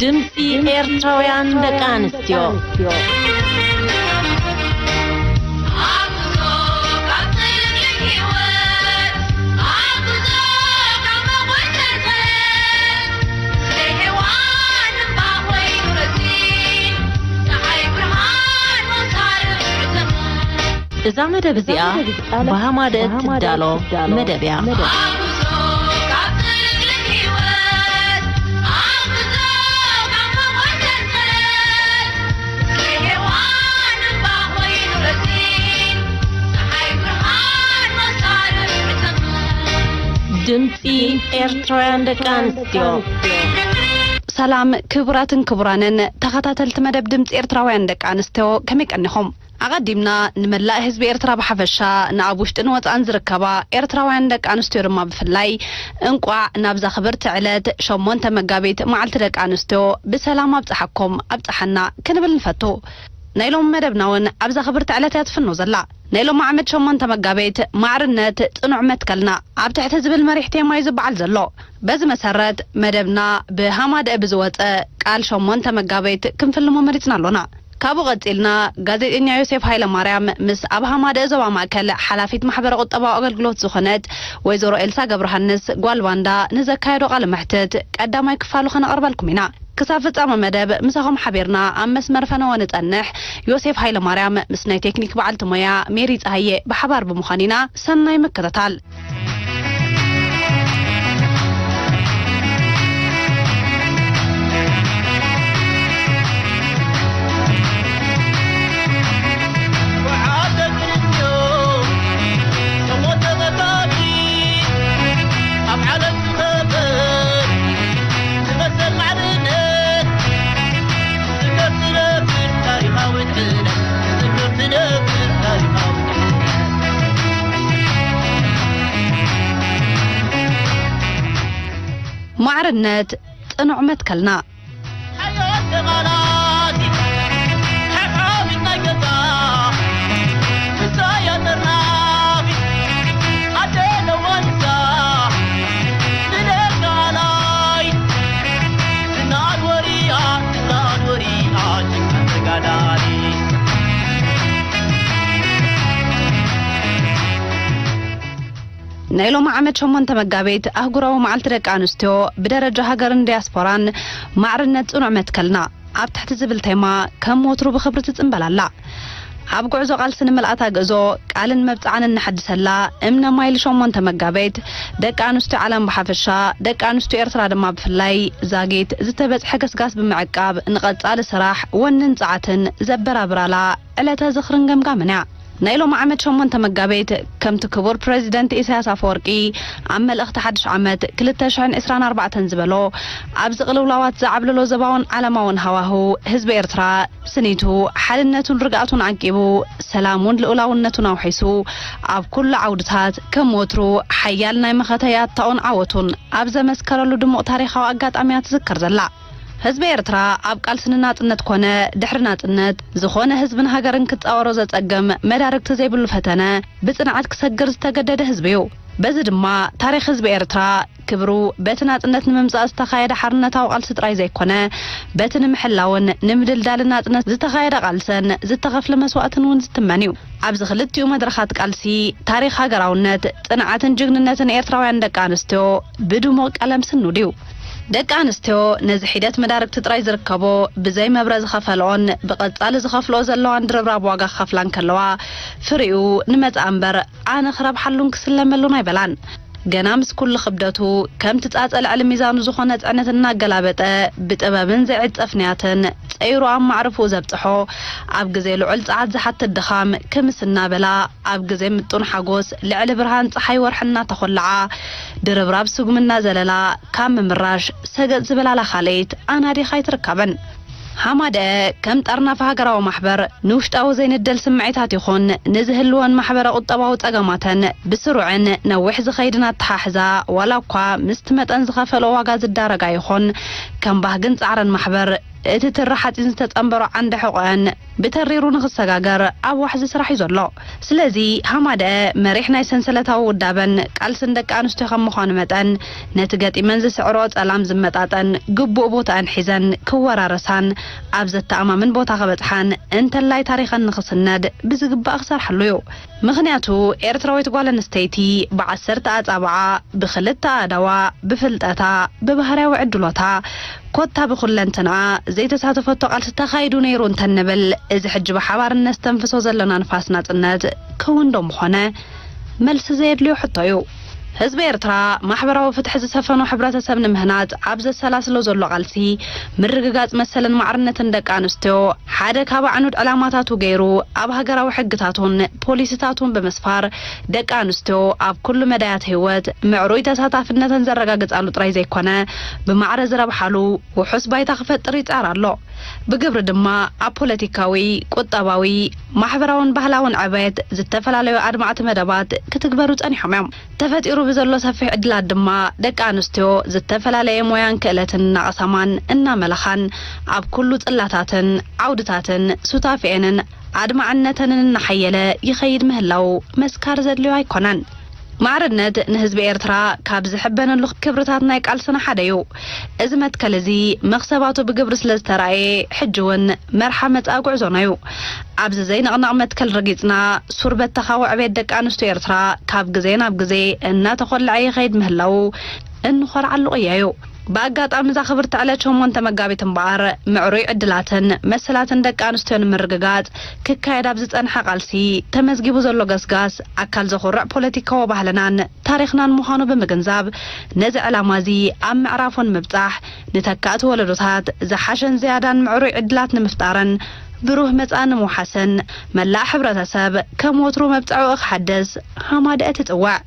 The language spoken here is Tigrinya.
ድምፂ ኤርትራውያን ደቂ ኣንስትዮ። እዛ መደብ እዚኣ ብሃማደ ትዳሎ መደብ እያ። ድምፂ ኤርትራውያን ደቂ ኣንስትዮ። ሰላም ክቡራትን ክቡራንን ተኸታተልቲ መደብ ድምፂ ኤርትራውያን ደቂ ኣንስትዮ፣ ከመይ ቀኒኹም? ኣቐዲምና ንመላእ ህዝቢ ኤርትራ ብሓፈሻ፣ ንኣብ ውሽጥን ወጻእን ዝርከባ ኤርትራውያን ደቂ ኣንስትዮ ድማ ብፍላይ፣ እንቋዕ ናብዛ ክብርቲ ዕለት ሸሞንተ መጋቢት መዓልቲ ደቂ ኣንስትዮ ብሰላም ኣብጽሓኩም ኣብጽሓና ክንብል ንፈቱ። ናይ ሎሚ መደብና እውን ኣብዛ ክብርቲ ዕለት እያ ትፍኖ ዘላ። ናይ ሎሚ ዓመት ሸሞንተ መጋቢት ማዕርነት ጽኑዕ መትከልና ኣብ ትሕቲ ዝብል መሪሕ ቴማ እዩ ዝበዓል ዘሎ። በዚ መሰረት መደብና ብሃማደአ ብዝወጸ ቃል ሸሞንተ መጋቢት ክንፍልሞ መሪጽና ኣሎና። ካብኡ ቀጺልና ጋዜጠኛ ዮሴፍ ሃይለማርያም ምስ ኣብ ሃማደአ ዞባ ማእከል ሓላፊት ማሕበረ ቁጠባዊ ኣገልግሎት ዝኾነት ወይዘሮ ኤልሳ ገብረሃንስ ጓል ባንዳ ንዘካየዶ ቃለ መሕትት ቀዳማይ ክፋሉ ከነቕርበልኩም ኢና። ክሳብ ፍጻመ መደብ ምሳኹም ሓቢርና ኣብ መስመር ፈነወ ንጸንሕ። ዮሴፍ ሃይለማርያም ምስ ናይ ቴክኒክ በዓልቲ ሞያ ሜሪ ጸሃየ ብሓባር ብምዃን ኢና። ሰናይ ምክትታል። ማዕርነት ጽኑዕ መትከልና። ናይ ሎሚ ዓመት ሸሞንተ መጋቢት ኣህጉራዊ መዓልቲ ደቂ ኣንስትዮ ብደረጃ ሃገርን ዲያስፖራን ማዕርነት ጽኑዕ መትከልና ኣብ ትሕቲ ዝብል ቴማ ከም ወትሩ ብኽብሪ ትጽንበል ኣላ። ኣብ ጉዕዞ ቃልሲ ንምልኣታ ግእዞ ቃልን መብጽዓን እነሐድሰላ እምነ ማይል ሸሞንተ መጋቢት ደቂ ኣንስትዮ ዓለም ብሓፈሻ፣ ደቂ ኣንስትዮ ኤርትራ ድማ ብፍላይ ዛጊት ዝተበጽሐ ገስጋስ ብምዕቃብ ንቐጻሊ ስራሕ ወንን ጸዓትን ዘበራብራላ ዕለተ ዝኽርን ገምጋምን እያ። ናይ ሎሚ ዓመት ሸሞንተ መጋቢት ከምቲ ክቡር ፕረዚደንት ኢሳያስ ኣፈወርቂ ኣብ መልእኽቲ ሓድሽ ዓመት ክልተ ሽሕን ዕስራን ኣርባዕተን ዝበሎ፣ ኣብዚ ቅልውላዋት ዝዓብለሎ ዞባውን ዓለማውን ሃዋህው ህዝቢ ኤርትራ ስኒቱ፣ ሓድነቱን ርግኣቱን ዓቂቡ፣ ሰላሙን ልኡላውነቱን ኣውሒሱ፣ ኣብ ኩሉ ዓውድታት ከም ወትሩ ሓያል ናይ መኸተ ያታኡን ዓወቱን ኣብ ዘመስከረሉ ድሙቕ ታሪኻዊ ኣጋጣሚያ ትዝከር ዘላ። ህዝቢ ኤርትራ ኣብ ቃልሲ ንናጽነት ኮነ ድሕሪ ናጽነት ዝኾነ ህዝብን ሃገርን ክጻወሮ ዘጸግም መዳርግቲ ዘይብሉ ፈተነ ብጽንዓት ክሰግር ዝተገደደ ህዝቢ እዩ። በዚ ድማ ታሪኽ ህዝቢ ኤርትራ ክብሩ በቲ ናጽነት ንምምጻእ ዝተኻየደ ሓርነታዊ ቃልሲ ጥራይ ዘይኮነ፣ በቲ ንምሕላውን ንምድልዳልን ናጽነት ዝተኻየደ ቃልስን ዝተኸፍለ መስዋእትን እውን ዝትመን እዩ። ኣብዚ ክልቲኡ መድረኻት ቃልሲ፣ ታሪኽ ሃገራውነት፣ ጽንዓትን ጅግንነትን ኤርትራውያን ደቂ ኣንስትዮ ብድሙቕ ቀለም ስኑድ እዩ። ደቂ ኣንስትዮ ነዚ ሒደት መዳርግቲ ጥራይ ዝርከቦ፣ ብዘይ መብረ ዝኸፈልኦን ብቐጻሊ ዝኸፍልኦ ዘለዋን ድርብራብ ዋጋ ክኸፍላ እንከለዋ፣ ፍሪኡ ንመጻእ እምበር ኣነ ክረብሓሉን ክስለመሉን ኣይበላን። ገና ምስ ኩሉ ክብደቱ፣ ከምቲ ጻጸ ልዕሊ ሚዛኑ ዝኾነ ጽዕነት እናገላበጠ፣ ብጥበብን ዘይዕጸፍ ንያትን ጸይሩ ኣብ ማዕርፍኡ ዘብጽሖ፣ ኣብ ግዜ ልዑል ጸዓት ዝሓትት ድኻም ክምስ እናበላ፣ ኣብ ግዜ ምጡን ሓጎስ ልዕሊ ብርሃን ጸሓይ ወርሒ እናተኾለዓ፣ ድርብራብ ስጉሚ እናዘለላ፣ ካብ ምምራሽ ሰገጥ ዝበላላ ካልኢት ኣናዲኻ ኣይትርከብን። ሃማደአ ከም ጠርናፊ ሃገራዊ ማሕበር ንውሽጣዊ ዘይንደል ስምዒታት ይኹን ንዝህልወን ማሕበረ ቁጠባዊ ጸገማተን ብስሩዕን ነዊሕ ዝኸይድን ኣተሓሕዛ ዋላ እኳ ምስቲ መጠን ዝኸፈልኦ ዋጋ ዝዳረጋ ይኹን ከም ባህግን ጻዕርን ማሕበር እቲ ትሪ ሓጺን ዝተጸንበሮ ዓንዲ ሕቖአን ብተሪሩ ንኽሰጋገር ኣብ ዋሕዚ ስራሕ እዩ ዘሎ። ስለዚ ሃማደአ መሪሕ ናይ ሰንሰለታዊ ውዳበን ቃልስን ደቂ ኣንስትዮ ከም ምዃኑ መጠን፣ ነቲ ገጢመን ዝስዕርኦ ጸላም ዝመጣጠን ግቡእ ቦታኣን ሒዘን ክወራረሳን ኣብ ዘተኣማምን ቦታ ክበጽሓን እንተላይ ታሪኸን ንኽስነድ ብዝግባእ ክሰርሓሉ እዩ። ምኽንያቱ ኤርትራዊት ጓል ኣንስተይቲ ብዓሰርተ ኣጻብዓ፣ ብኽልተ ኣእዳዋ፣ ብፍልጠታ፣ ብባህርያዊ ዕድሎታ፣ ኮታ ብኹለንትንኣ ዘይተሳተፈቶ ቃልሲ ተኻይዱ ነይሩ እንተንብል፣ እዚ ሕጂ ብሓባር እነስተንፍሶ ዘለና ንፋስ ናጽነት ክውን ዶ ምኾነ? መልሲ ዘየድልዮ ሕቶ እዩ። ህዝቢ ኤርትራ ማሕበራዊ ፍትሒ ዝሰፈኖ ሕብረተሰብ ንምህናጽ ኣብ ዘሰላስሎ ዘሎ ቃልሲ፣ ምርግጋጽ መሰልን ማዕርነትን ደቂ ኣንስትዮ ሓደ ካብ ኣዕኑድ ዕላማታቱ ገይሩ፣ ኣብ ሃገራዊ ሕግታቱን ፖሊሲታቱን ብምስፋር፣ ደቂ ኣንስትዮ ኣብ ኩሉ መዳያት ህይወት ምዕሩይ ተሳታፍነተን ዘረጋግጻሉ ጥራይ ዘይኮነ፣ ብማዕረ ዝረብሓሉ ውሑስ ባይታ ክፈጥር ይጻር ኣሎ። ብግብሪ ድማ ኣብ ፖለቲካዊ፣ ቁጠባዊ፣ ማሕበራውን ባህላውን ዕቤት ዝተፈላለዩ ኣድማዕቲ መደባት ክትግበሩ ጸኒሖም እዮም። ተፈጢሩ ብዘሎ ሰፊሕ ዕድላት ድማ ደቂ ኣንስትዮ ዝተፈላለየ ሞያን ክእለትን እናቐሰማን እናመለኻን ኣብ ኩሉ ጽላታትን ዓውድታትን ሱታፌአንን ኣድማዕነተንን እናሓየለ ይኸይድ ምህላው መስካር ዘድልዮ ኣይኮነን። ማዕርነት ንህዝቢ ኤርትራ ካብ ዝሕበነሉ ክብርታት ናይ ቃልስና ሓደ እዩ። እዚ መትከል እዚ መኽሰባቱ ብግብሪ ስለ ዝተራእየ፣ ሕጂ እውን መርሓ መጻኢ ጉዕዞና እዩ። ኣብዚ ዘይንቕነቕ መትከል ረጊጽና፣ ሱር በተኻዊ ዕቤት ደቂ ኣንስትዮ ኤርትራ ካብ ግዜ ናብ ግዜ እናተኾልዐ ይኸይድ ምህላው እንኾርዓሉ ቅያ እዩ። ብኣጋጣሚ እዛ ክብርቲ ዕለት ሸሞንተ መጋቢት እምበኣር፣ ምዕሩይ ዕድላትን መሰላትን ደቂ ኣንስትዮ ንምርግጋጽ ክካየድ ኣብ ዝጸንሐ ቃልሲ ተመዝጊቡ ዘሎ ገስጋስ ኣካል ዘኹርዕ ፖለቲካዊ ባህልናን ታሪኽናን ምዃኑ ብምግንዛብ፣ ነዚ ዕላማ እዚ ኣብ ምዕራፉ ንምብጻሕ፣ ንተካእቲ ወለዶታት ዝሓሸን ዝያዳን ምዕሩይ ዕድላት ንምፍጣርን ብሩህ መጻኢ ንምውሓስን፣ መላእ ሕብረተሰብ ከም ወትሩ መብጽዕኡ ክሓድስ ሃማደአ ትጽውዕ።